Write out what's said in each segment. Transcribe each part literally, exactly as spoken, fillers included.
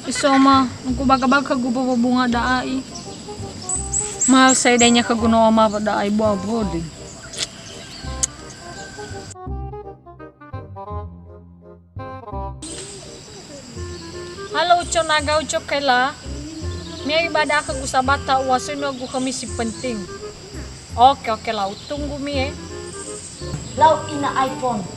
Isoma, aku baga-baga khögu bobo bunga da'a i. Mahal sai dainya khögu no ama da'a i bua bodi. Halo, Uco Naga, Uco Kela. Mi'ae ba da'a khögu sabata, uwasoi no gu khömi si penting. Oke, oke, lau tunggu mi, eh. Lau ina iPhone.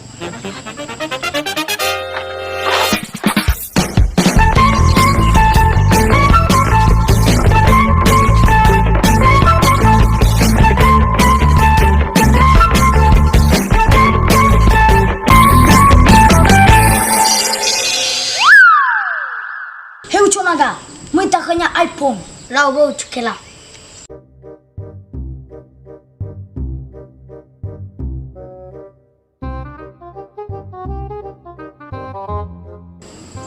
He Uco Naga, möi takhönia iPhone. Lau bou Uco Kela.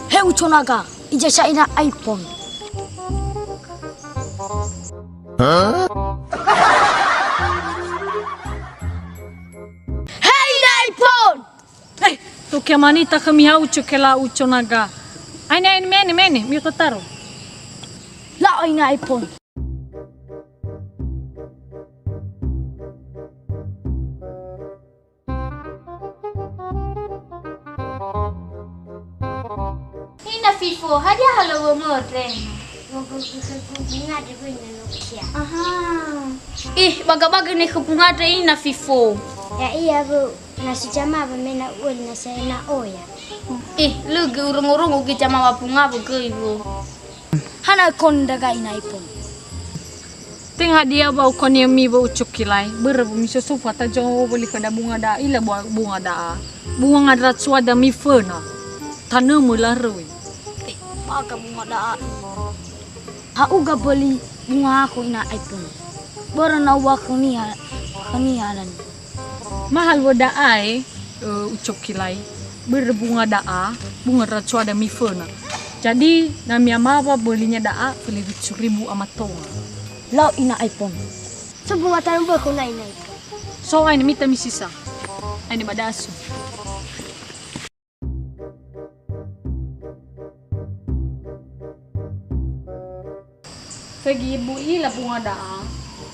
He Uco Naga, ija sa ina iPhone. He ina iPhone! Eh, tokia manita khömi ha Uco Kela Uco Naga. Aine, aine, mene, mene, mi kotaro. Lau ina iPhone. Ina Fifo, hadia halöŵömö ndre? Gogo-gogo bunga ndre wöi na Nokia. Aha. Ih, baga-baga ne khö bunga ndre ina Fifo. Ya'ia wöu, na si jamawa me na u'öli na sa'ae na oya. Ih, lö göi urongo-rongo göi jamawa bunga wöu göi wöu. Hana koni ndra'aga ina iPhone. Tenga hadia ba ukoni mi wö Uco Kela i, börö wö misosofu ata joma wöli khöda bunga da'a, ila bua-, bunga da'a. Bunga ngadra cuada miföna. Tanömö laröi. Eh, baga bunga da'a i. Ha'uga böli bunga aku ina iPhone. Börö na ua khönia, khönia lani. Mahal wö da'a e, Uco Kela i, börö bunga da'a, bunga ngadra cuada miföna. Jadi, na mi'amawa bölinya da'a, föli ribu ama tonga. Lau ina iPhone. So bunga tanö bökö na ina iPhone. So aine mita misisa. Aine ba da'a so. Fögi ibu ila bunga da'a,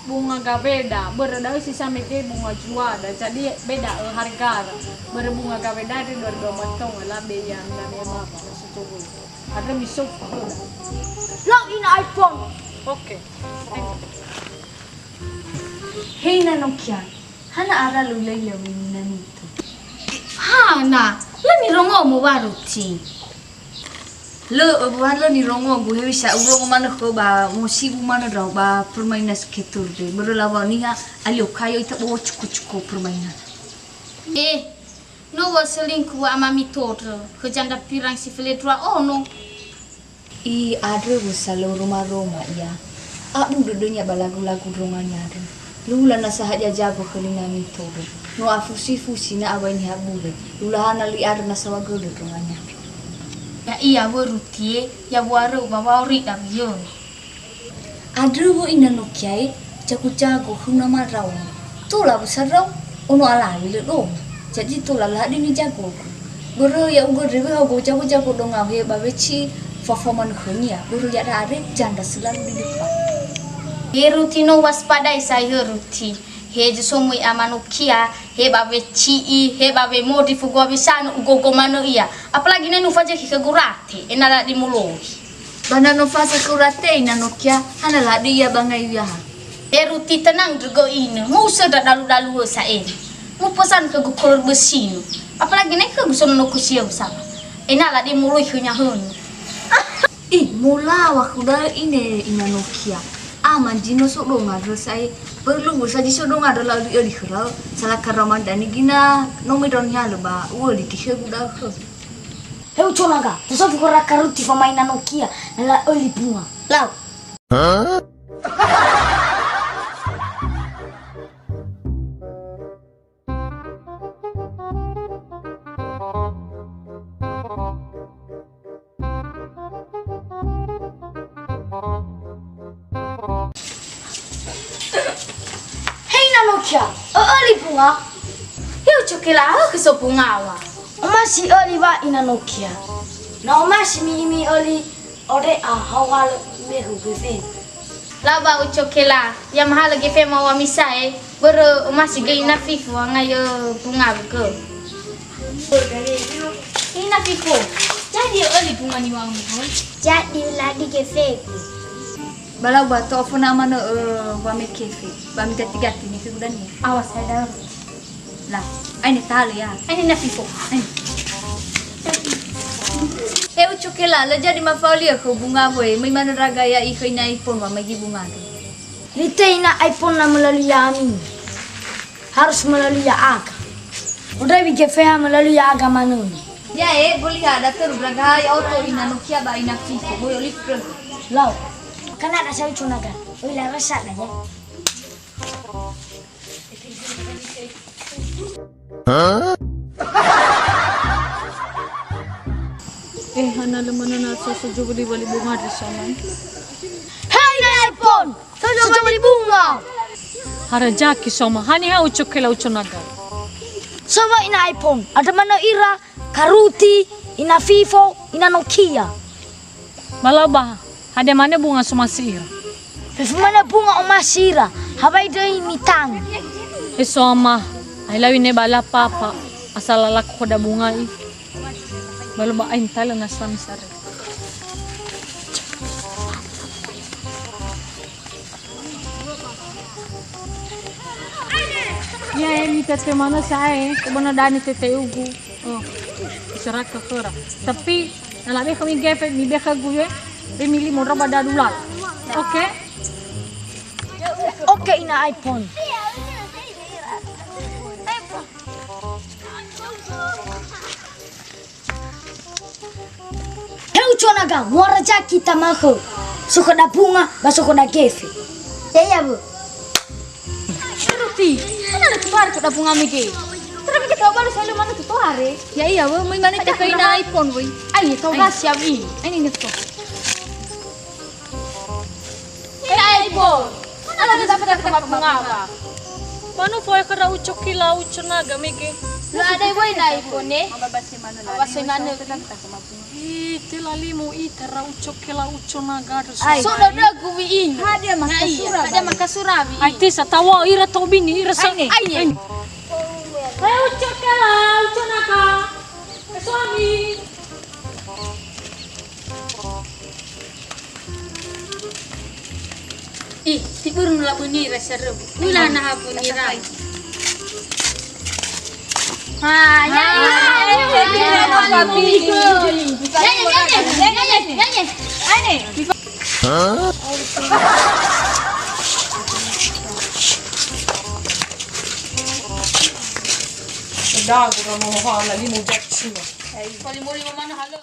bunga gaweda, börö da'ö si sa mege bunga juada, jadi beda'ö hargara, börö bunga gaweda andre dua ribu ama tonga, labe ia ndra me mama, maksud coba. Andre misofu khöda. Lau ina iPhone. Oke. He ina Nokia, hana ara lö ulaila wöi nina nitu? Hana, lö nirongomu wa Ruti. Lö, wa lö nirongogu, hewisa urongo manö khö ba mosibu manö ndra'o ba permainan skater de. Börö laŵa'ö niha alio kayo ita bowo cuku-cuku permainan. Eh, no wa selingkuh wa amami todrö, khö janda pirang si felendrua ono. Ih, andrö wö sa lö roma-roma ia. Abu dödönia ba lagu-lagu ndrongo nia andrö. Lula nasa hadia jago khö nina nitu andrö. No afusi-fusi na awai niha bule. Lula hana li andrö nasa wa gödö ndrongo nia andrö. Ya'ia wö Rutie, ya wöaröu ba waorida wö yöno. Andrö wö ina Nokia e, jago-jago khö na marao. Tola wö sarao, ono alawe lö doma. Jadi tola lö hadia nijagogö. Börö ya'ugö andre wöhaogö jago-jago dongau he ba weci'i fafa manö khönia. Börö ya'aga andre janda selalu di depan. He Ruti no waspadai sai hö Ruti. He zi so möi ama Nokia, he ba weci'i, he ba wemodri fugua wesanö ugogo manö ia. Apalagi ne nufazekhi khögu rate, ena'ö lö di muloi. Ba na no fasa khöu rate ina Nokia, hana lö hadia ia ba ngai wiaha. He Ruti tenang ndrögö inö, mu'usö ndra dalu-dalu'ö sa'ae. Mupesan khögu kolor besinö. Apalagi ne khögu sono no kusiau sama. Ena'ö lö di muloi khönia hönö. Ih, molaŵa khöu da'ö ine ina Nokia. Ama zi no sodonga andrö sa'ae. Perlu wö sa zi sodonga andrö lö öli-öli khöra. Sala karama ndani gina no möi ndraoni halö ba u'öli ti khögu da'ö khö. He Uco Naga, tosofu khöra karuti famaina Nokia, na la'öli bunga. Lau. He ina Nokia, ö'öli bunga? He Uco Kela, hö khö so bungaŵa. Omasi öli wa ina Nokia. Na omasi mi, mi öli, Ore a hauhalö mehu gefe. Laba ucokela, ya mahalö gefe ma wa misae, börö omasi göi ina Fifo angai ö bunga wökö. Ina Fifo, jadi öli bunga niŵa'ömi, hai? Jadi ladi gefegu. Ba lau ba to'o fona manö ö wame kefe, ba migati-gati ni fegu dania. Awas, hai dalam. Lah, aine talö ya. Aine na Fifo. Aine. He ucokela, lö jadi mafa'öli'ö khö bunga wöi, möi manö ndra'aga ya'i khö ina Aipon wa magi bunga tu. Lite ina Aipon na melalui ya'ami. Harus melalui ya'aga. Udah bi gefeha melalui ya'aga manö. Ya e, böliha da tölu ndra'aga ya'oto ina Nokia ba ina Fifo, boyo likrö. Lau. Kana da sai cunaga. Oi la rasa da ya. Eh, hana lö manö na so, so jubili wali bunga di soman. Hei, ina Aipon! So, so jubili bunga! Harajaki soma, haniha ucokela uconaga. Soma ina Aipon, ada manö ira, Karuti, ina Fifo, ina Nokia. Ba lau ba, hadia manö bunga somasi ira? Fefu manö bunga omasi ira, habai döi mitangi. He soma, ai lawi ne ba la papa, asal lala koda bunga i. Ba lau ba ain talö na sami sare. Ya, eh, mitete manö sa'ae, kebana dani tete ugu. Oh, serahkan khöra. Tapi, na labe khömi gefe, mibe khögu ye, be mili mondra ba dadu lala. Oke? Oke, ina Aipon. He uconaga, muara zaki tamakhö. Sokhoda bunga, ba sokhoda gefe. Ya, ya, Bu. Ruti, mana ada keluar ke dapur ngami ke? Terus kita baru selalu mana tu tuare? Ya, iya, Bu. Mai mana kita ke ina Aipon, Bu. Ai, tau gas ya, Bu. Ini ni tu. Ina Aipon. Mana ada dapat ke mabunga, Bu? Manu foya khöra ucokela uconaga mege. Lu ada, Bu, ina Aipon, eh? Abasoi manö. Ih, te lalimo ita ra ucokela uconaga. Ai. So dödögu wi'in. Hadia makasura. Hadia makasura wi'in. Ai, te sa tawa ira tobini ira sa. Aine. Aine. Hai ucokela uconaga. Suami. Ih, tiburun labuni rasa rem. Ula na habuni ra. Ha, nyanyi. Ha, nyanyi. Nyanyi, nyanyi, nyanyi, nyanyi. Ane. Sedang kurang mau hala lima jam semua. Paling mau lima mana hala?